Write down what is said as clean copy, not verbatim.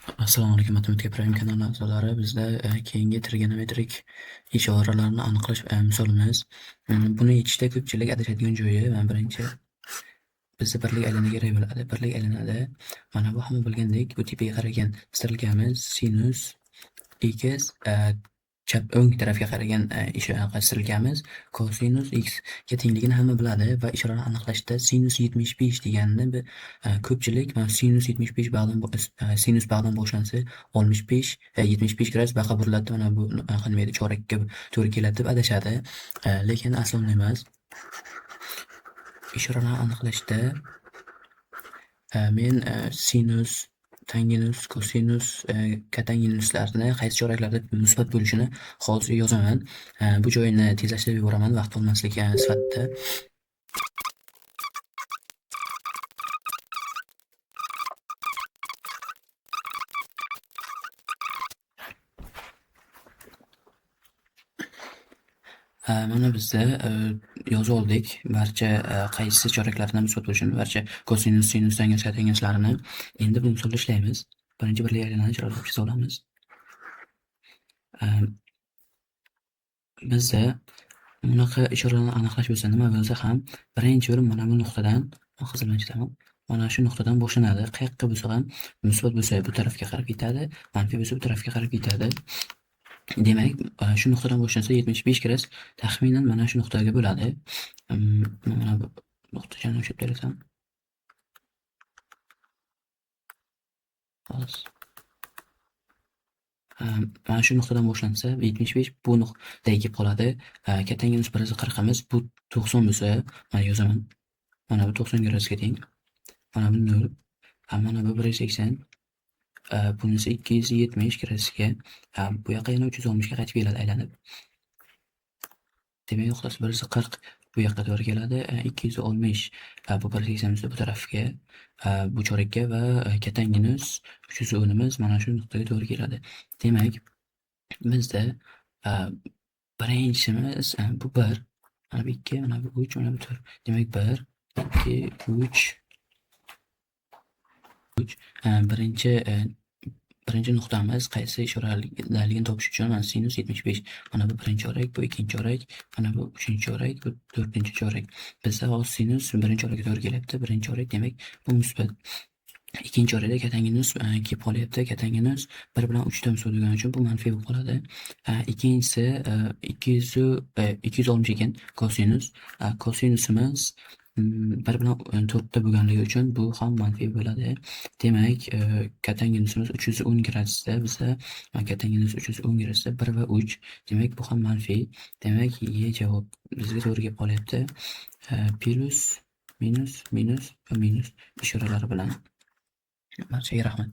Assalomu alaykum, Matematika Prime kanali a'zolari. Bizda keyingi trigonometrik ishoralarni aniqlash misolimiz. Buni yechishda ko'pchilik adashadigan joyi, birinchi bizda birlik aylana kerak bo'ladi. Birlik aylanadi. Mana bu hamma bilgandek, bu tepaga qaragan strelkamiz sinus x, chap o'ng tarafga qaragan strelkamiz kosinus x ga tengligini hamma biladi va ishorani aniqlashda sinus 75 deganini ko'pchilik mana sinus 75 bag'dan sinus bag'dan boshlansa 65 75 gradus baqa buriladi, mana bu nima edi, chorakka to'g'ri keladi deb adashadi. Lekin asli unday emas. Ishorani aniqlashda men sinus, tanginus, kosinus, kotanginuslarni qaysi choraklarda musbat bo'lishini hozir yozaman. Bu joyini tezlashtirib yuboraman vaqt olmaslik sifatida. Mana bizda yozib oldik barcha qaysi choraklardan musbat bo'lishini, barcha kosinus, sinus, tanginus, kotanginuslarni. Endi bu misolda ishlaymiz. Birinchi birlik aylanani chiroyli qilib chiza olamiz. Bizda bunaqa ishoralarni aniqlash bo'lsa, nima bo'lsa ham birinchi bo'lib mana bu nuqtadan, qizil bilan chizaman. Mana shu nuqtadan boshlanadi. Qayoqqa bo'lsa ham musbat bo'lsa bu tarafga qarab ketadi, manfiy bo'lsa bu tarafga qarab ketadi. Demak, shu nuqtadan boshlansa 75 gradus taxminan mana shu nuqtaga bo'ladi. Mana bu nuqtachani o'chirib berasan. Hozir. Mana shu nuqtadan boshlansa 75 bu nuqtaga kelib qoladi. Katanginus 140imiz bu 90 bo'lsa, mana yozaman. Mana bu 90 gradusga teng. Mana bu 0. Mana bu 180. Bunisi 270 gradusga. Bu yoqqa yana 360 ga qaytib keladi aylanib. Demak, nuqtasi 140 bu yoqqa to'g'ri keladi. 260, bu 180 bo'lsa bu tarafga, bu chorakka va katanginus 310imiz mana shu nuqtaga to'g'ri keladi. Demak, bizda birinchimiz bu 1, mana bu 2, mana bu 3, mana bu 4. Demak, 1, 2, 3, 3. Birinchi nuqtamiz qaysi ishoralarligini topish uchun mana sinus 75. Mana bu birinchi chorak, bu ikkinchi chorak, mana bu uchinchi chorak, bu to'rtinchi chorak. Bizda hozir sinus birinchi chorakka to'g'ri kelyapti. Birinchi chorak, demak, bu musbat. Ikkinchi chorakda katanginus kelib qolyapti. Katanginus 1 bilan 3 ta musbat bo'lgani uchun bu manfiy bo'lib qoladi. Ikkinchisi 260 ekan kosinus. Kosinusimiz 1 bilan 4 ta bo'lganligi uchun bu ham manfiy bo'ladi. Demak, katanginusimiz 310 gradusda bizda katanginus 310 gradusda 1 va 3. Demak, bu ham manfiy. Demak, Y javob bizga to'g'ri kelib qolyapti. Plus, minus, minus va minus ishoralari bilan. Barchaga rahmat.